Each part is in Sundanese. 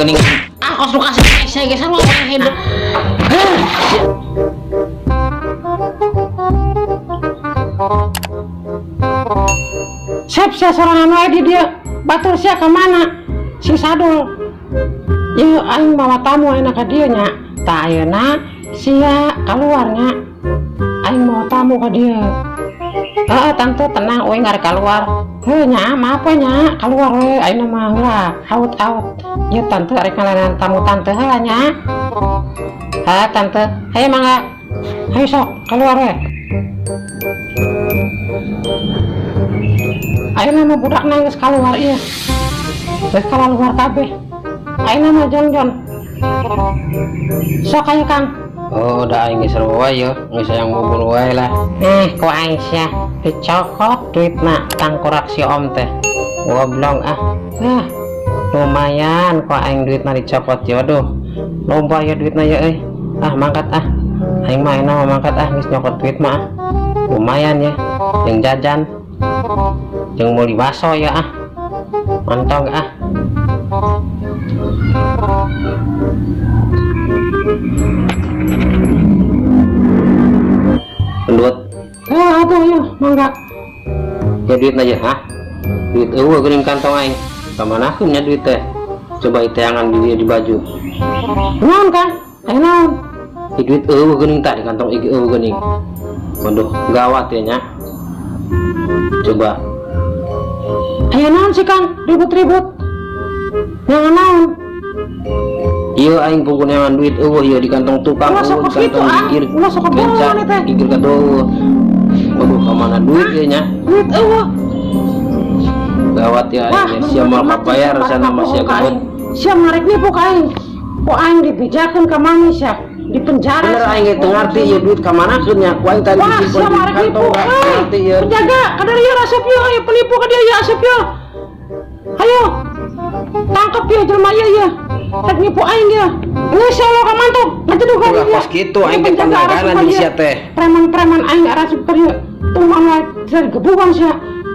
Geuning ah, kos nu kasih saya geus sarua wae hidup. Sep sia sorangan wae di dieu. Batur sia ka mana? Si Sadul. Ieu aing mawa tamu ayeuna ka dieu nya. Tah, ayeuna sia kaluar nya. Aing mawa tamu ka dieu. Heeh, tante tenang we, ngarek keluar. Heuh nya, maaf we nya, keluar we ayeuna mah heula. Out out. Ieu tante arek ngalayanan tamu tante heula nya. Ha, tante, hayu mangga. Hayu sok keluar we. Ayeuna mah budakna geus keluar ieu. Geus keluar kabeh. Ayeuna mah Jon Jon. Sok ayo, Kang. Oh, udah aing geus sarua wae ya, geus hayang bubur wae lah. Eh, ku aing sia dicokot duitna tangkurak si om teh. Goblok ah. Ah, lumayan ku aing duitna dicokot ya. Waduh. Loba ya duitna ya euy. Ah, mangkat ah. Aing mah ayeuna mah mangkat ah, geus nyokot duit mah ah. Lumayan ya. Jeung jajan. Jeung meuli baso ya ah. Mantong ah. Gendut. Eh, atuh ya, mangga. Ya duit aja, hah? Duit eueuh geuning kantong aing. Ka manakeun nya duit teh? Coba iteangan di di baju. Naon, Kang? Eh, naon? Ih, duit eueuh geuning tah di kantong iki eueuh geuning. Waduh, gawat ya nya. Coba. Aya naon sih, Kang? Ribut-ribut. Yang naon? Ieu aing pungkuneangan duit eueuh ieu di kantong tukang Ulah sok eueuh di kitu kantong ah. gigir. Ulah sok Kenca kebohongan teh. Gigir ka eueuh. Waduh, ka mana duit ieu nya? Duit eueuh. Gawat ya Wah, aing sia moal kabayar sana mah sia gebet. Sia marek nipu ka aing. Ku aing dibejakeun ka mami sia. Di penjara. Bener aing ge teu ngarti ieu duit ka manakeun nya. Ku aing tadi Wah, disimpen sia di marek nipu. kantong gak Hei, ngarti ieu. penjaga, kadar ieu asup ieu, ayo penipu ka dieu ya asup ieu. Ayo. Tangkep ieu jelema ieu ya. Rek nipu aing ya. Geus sia lo ka mantuk, ngajedug ka Ulah dieu. kos kitu aing teh Penjaga asup panglangganan ka jeung dieu. sia teh. Preman-preman aing asup ka dieu. Tuman wae sia gebugan sia.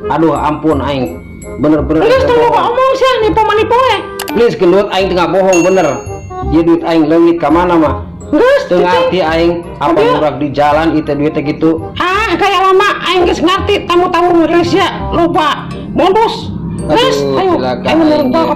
Aduh, ampun aing. Bener-bener Geus aing teu teu bohong. omong sia nipu mah nipu we. Please gendut, aing teu bohong bener. Ieu duit aing leungit ka mana mah? Geus Teu ngarti aing apa Aduh. murag di jalan itu duitnya gitu. Ah, kayak lama aing geus ngarti tamu-tamu Malaysia lupa modus. Geus, Aduh, ayo, cilaka ayo aing nurut ge. ka.